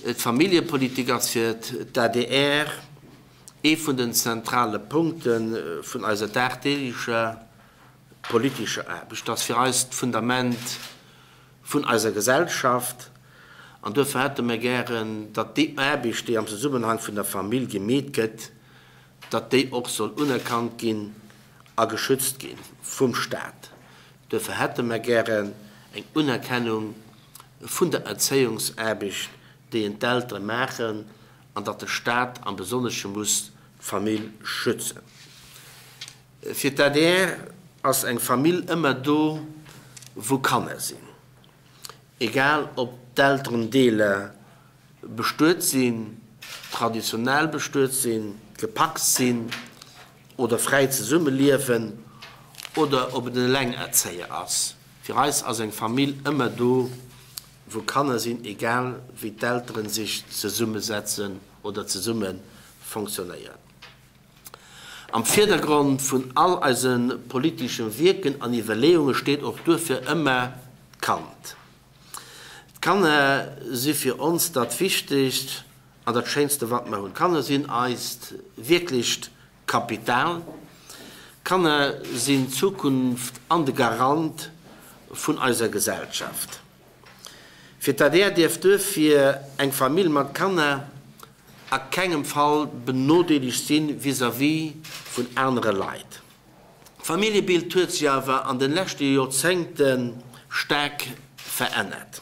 D'Familljepolitik ass fir d'ADR ee vun den zentrale Punkte vun eiser dagdeeglecher politescher Aarbecht. Ass fir eis d'Fundament vun eiser Gesellschaft an duerfir hätte mer gären, datt déi Aarbecht, déi am Zesummenhang vun der Famill gemeet gëtt, datt déi och soll unerkannt ginn a geschützt gi vum Stat. Duerfir hätte mer gären eng Unerkennung vun der Erzéiungsaarbecht, déi en d'Eltere maachen, an datt de Stat am Besonnesche muss d'Famill schützen. Fir d'ADR ass eng Famill ëmmer do, wou Kanner sinn. Egal ob d'Elterendeeler bestuet sinn, traditionell bestuet sinn, gepacst sinn oder fräi zesumme liewen oder ob et en Elengerzéier ass. Fir eis ass eng Famill ëmmer do, wou Kanner sinn, egal wéi d'Elteren sech zesummesetzen oder zesumme fonctionnéieren. Am Virdergrond vun all eise politeschem Wierken an Iwwerleeunge steet och duerfir ëmmer d'Kand. D'Kanner si fir ons dat Wichtegst an dat Schéinste wat mer hunn. D'Kanner sinn eist wierklecht Kapital. D'Kanner sinn d'Zukunft an de Garant vun eiser Gesellschaft. Fir d'ADR dierf duerfir eng Famill mat Kanner a kengem Fall benodeelegt si vis-à-vis vun anere Leit. D'Familljebild huet sech awer an de leschte Joerzéngte staark verännert.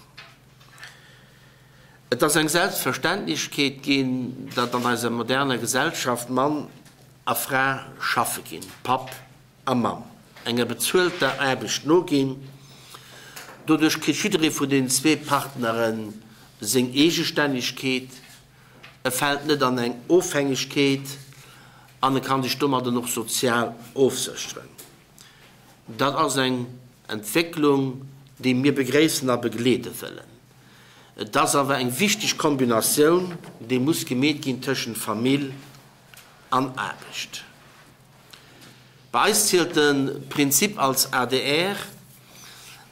Et ass eng Selbstverständlechkeet ginn, datt an eiser moderner Gesellschaft Mann a Fra schaffe ginn, Papp a Mamm enger bezuelter Aarbecht noginn. Doduerch kritt jidderee vun den zwee Partnere seng Eegestännegkeet, e fält net an eng Ofhängegkeet an e kann sech domadden och sozial ofsécheren. Dat ass eng Entwécklung, déi mir begréissen a begleede wëllen. Et ass awer eng wichteg Kombinatioun, déi muss gemeet ginn tëschent Famill an Aarbecht. Bei eis zielt de Prinzip als adr,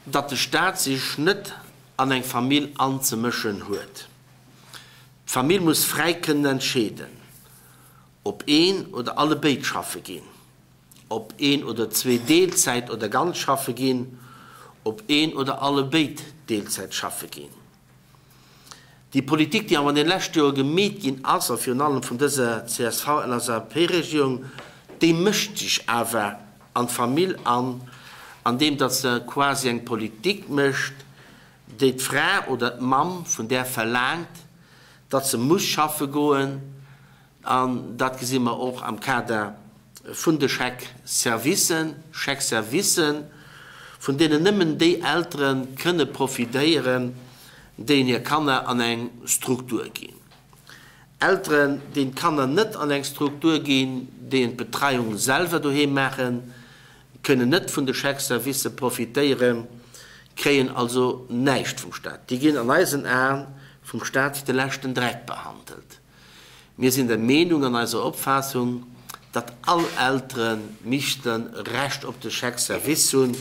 datt de Staat sech net an eng Famill anzemëschen huet. D'Famill muss fräi kënnen entscheeden, ob een oder allebéid schaffe ginn, ob een oder zwee Deelzäit oder ganz schaffe ginn, ob een oder allebéid Deelzäit schaffe ginn. Déi Politik, déi awer an den leschte Joer gemeet ginn ass, a virun allem vun dëser CSV-LSAP-Regierung, déi mécht sech awer an d'Famill an, andeem datt se quasi eng Politik mécht, déi d'Fra oder d'Mamm vun där verlaangt, datt se muss schaffe goen, An dat gesi mer och am Kader vun de Chèque-servicen, Chèque-servicen, vun deenen nëmmen déi Eltere kënne profidéieren, déi hir Kanner an eng Struktur ginn. Elteren, déi d'Kanner net an eng Struktur ginn, déi en d'Betreiung selwer doheem maachen, kënnen net vun de Chèque-servicë profitéieren, kréien also näischt vum Stat. Déi ginn an eisen Aen vum Stat wéi de leschten Dreck behandelt. Mir sinn der Meenung an eiser Opfaassung, datt all Eltere misste Recht op de Chèque service hunn,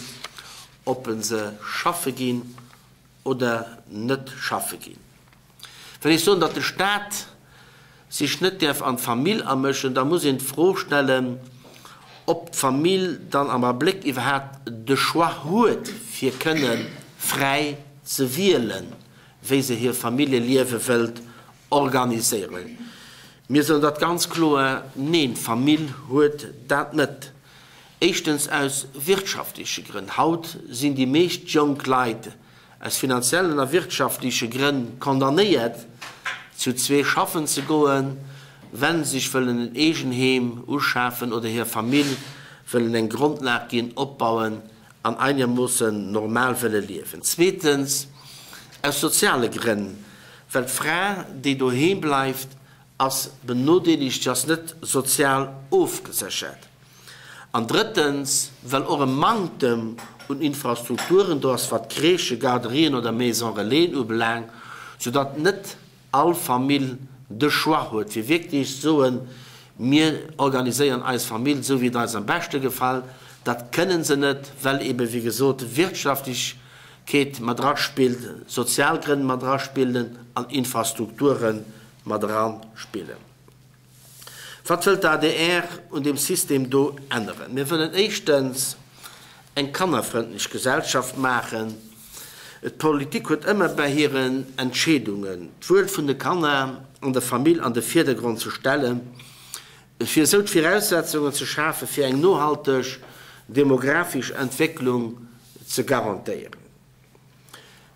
ob se schaffe ginn oder net schaffe ginn. Wann ech soen, datt de Stat sech net däerf an d'Famill amëschen, da muss een d'Fro stellen, ob d'Famill dann am Abléck iwwerhaapt de Choix huet, fir kënne fräi ze wielen, wéi se hir Familljeliewe wëllt organiséieren. Mir soen dat ganz kloer, Neen, d'Famill huet dat net. Éischtens aus wirtschaftleche Grënn. Haut sinn déi meescht jonk Leit aus finanziellen a wirtschaftleche Grënn condamnéiert, zu zwee schaffen ze goen, wenn se sech wëllen en Eegenheem uschafen oder hir Famill wëllen eng Grondlag ginn, opbauen an einermoossen normal wëlle liewen. Zweetens aus soziale Grënn, well d'Fra, déi doheem bleift, ass benodeelegt, si ass net sozial ofgeséchert. An drëttens, well och e Manktem un Infrastrukturen do ass, wat Crèchen, Garderien oder Maisons Relaisen ubelaangt, soudatt net all Famill de Choix huet, fir wierklech ze soen, Mir organiséieren eis Famill esou, wéi et eis am beschte gefält. Dat kënnen se net, well eebe wéi gesot wirtschaftlech. Keet mat eraspillt, sozial Grënn mat eraspillen an Infrastrukture mat eraspillen. Wat wëllt d'ADR un deem System do änneren? Mir wëllen éischtens eng kannerfrëndlech Gesellschaft maachen. D'Politik huet ëmmer bei hiren Entscheedungen d'Wuel vun de Kanner an der Famill an de Virdergrond ze stellen, fir esou d'Viraussetzungen ze schafe fir eng nohalteg demographesch Entwécklung ze garantéieren.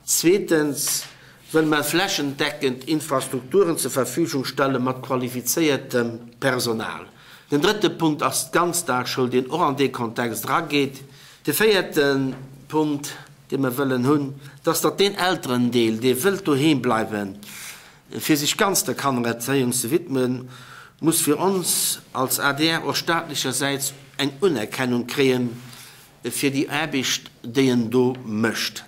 Zweetens wëlle mer flächendeckend Infrastrukturen zur Verfügung stelle mat qualifizéiertem Personal. Den drëtte Punkt ass d'Ganzdagschoul, deen och an dee Kontext erageet. De véierte Punkt, dee mer wëllen hunn, dass datt deen Elterendeel, dee wëllt doheem bleiwen, fir sech ganz der Kannererzéiung ze widmen, muss fir ons als adr och staatlechersäits eng Unerkennung kréien fir déi Aarbecht, déi en do mécht.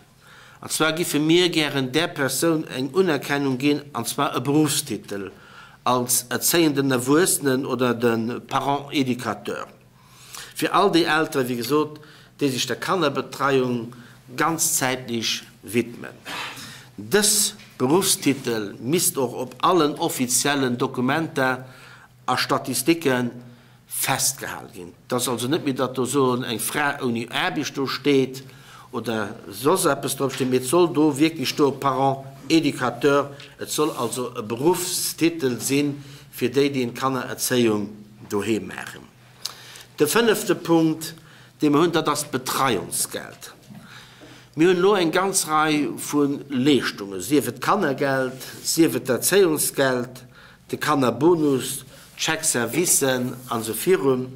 An zwar giffe mir gären där Persoun eng Unerkennung ginn, an zwar e Beruffstitel als erzéienden Erwuessenen oder de Parent éducateur. Fir all déi Elteren, wéi gesot, déi sech der Kannerbetreiung ganzzäitlech widmen. Dës Beruffstitel misst och op allen offiziellen Dokumenter a Statistike festgehal ginn. Et ass also net méi, datt do soen eng Fra ouni Aarbecht do steet oder soss eppes drop steet, mee et soll do wierklech stoe Parent éducateur. Et soll also e Beruffstitel si fir déi, déi d'Kannererzéiung doheem maachen. De fënnefte Punkt, dee mer hunn, dat ass d'Betreiungsgeld. Mir hunn elo eng ganz Rei vu Leeschtungen, sief et d'Kannergeld, sief et d'Erzéiungsgeld, de Kannerbonus, d'Chèque-servicen an esou virun,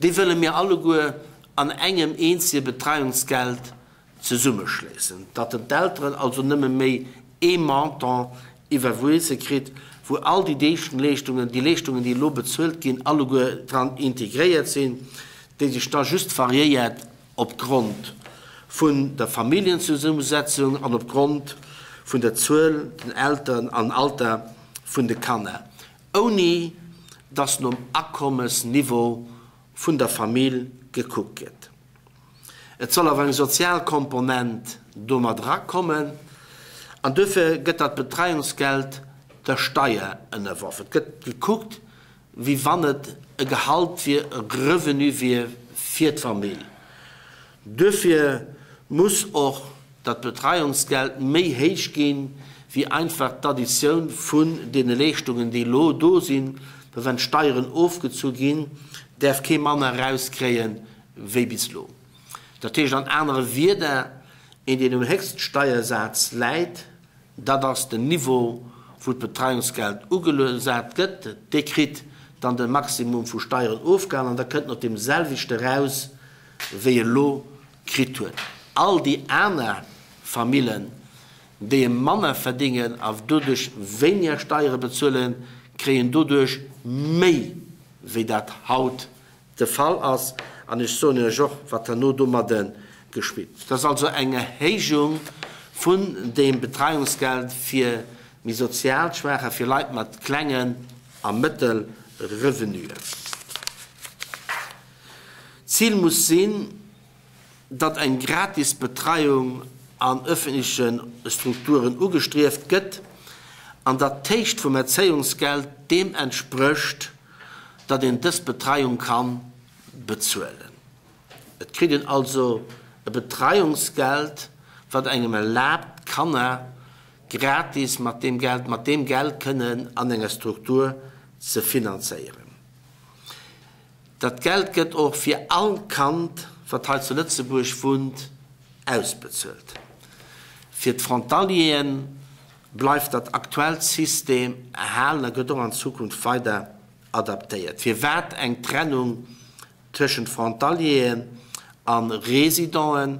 déi wëlle mir alleguer an engem eenzege Betreiungsgeld zesummeschléissen, datt den d'Elteren also nëmme méi ee Montant iwwerwise kritt, wou all déi Leeschtungen, déi Leeschtungen, déi elo bezuelt ginn, alleguer dran integréiert sinn, déi sech da just variéiert opgrond vun der Familljenzesummesetzung an opgrond vun der Zuel, den Elteren an Alter vun de Kanner, ouni dass nom Akommesniveau vun der Famill gekuckt gëtt. Et soll awer eng sozial Komponent do mat erakommen an duerfir gëtt dat Betreiungsgeld der Steier ënnerworf. Et gëtt gekuckt, wéi wann et e Gehalt wier, e Revenu wier fir d'Famill. Duerfir muss och dat Betreiungsgeld méi héich ginn, wéi einfach d'Additioun vun deene Leeschtungen, déi elo do sinn, well wann d'Steieren ofgezu ginn, däerf kee manner erauskréie wéi bis elo. Dat heescht an anere Wieder, een, deen um Héchststeiersaz läit, dat ass den Niveau, wou d'Betreiungsgeld ugesat gëtt, dee kritt dann de Maximum vu Steieren ofgehalen an da kënnt en op deem selwechte eraus, wéi e lo kritt huet. All déi aner Famillen, déi e manner verdingen a doduerch wéiniger Steiere bezuelen, kréien doduerch méi, wéi dat haut de Fall ass, an ech soen Iech och, wat herno domadde geschitt. Et ass also eng Erhéijung vun deem Betreiungsgeld fir méi sozial Schwaacher, fir Leit mat klengen a mëttel Revenuen. D'Zil muss sinn, datt eng gratis Betreiung an ëffentleche Strukturen ugestrieft gëtt an datt d'Héicht vum Erzéiungsgeld deem entsprécht, datt een dës Betreiung ka bezuelen. Et kritt een also e Betreiungsgeld, wat engem erlaabt, d'Kanner gratis mat deem Geld, mat deem Geld kënnen an enger Struktur ze finanzéieren. Dat Geld gëtt och fir all Kand, wat hei zu Lëtzebuerg wunnt, ausbezuelt. Fir d'Frontalieren bleift dat aktuellt System erhalen a gëtt och an Zukunft weider adaptéiert. Firwat eng Trennung tëschent Frontalieren a Résidenten?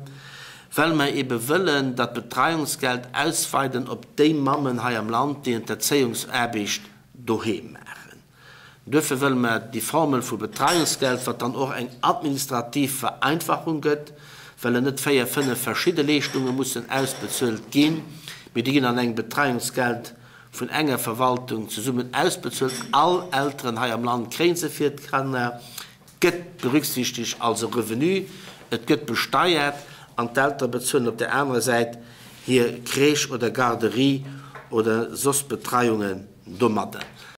Well mer ebe wëllen dat Betreiungsgeld ausweiden op déi Mammen hei am Land, déi en d'Erzéiungsaarbecht doheem maachen. Duerfir wëlle mer déi Formel vu Betreiungsgeld, wat dann och eng administrativ Vereinfachung gëtt, well et net véier, fënnef verschidde Leeschtunge mussen ausbezuelt ginn, mee déi ginn an engem Betreiungsgeld vun enger Verwaltung zesummen ausbezuelt. All Elteren hei am Land kréie se fir d'Kanner, gëtt berücksichtegt als e Revenu, et gëtt besteiert. An d'Eltere bezuelen op där anerer Säit hir Crèche oder Garderie oder soss Betreiungen domadder.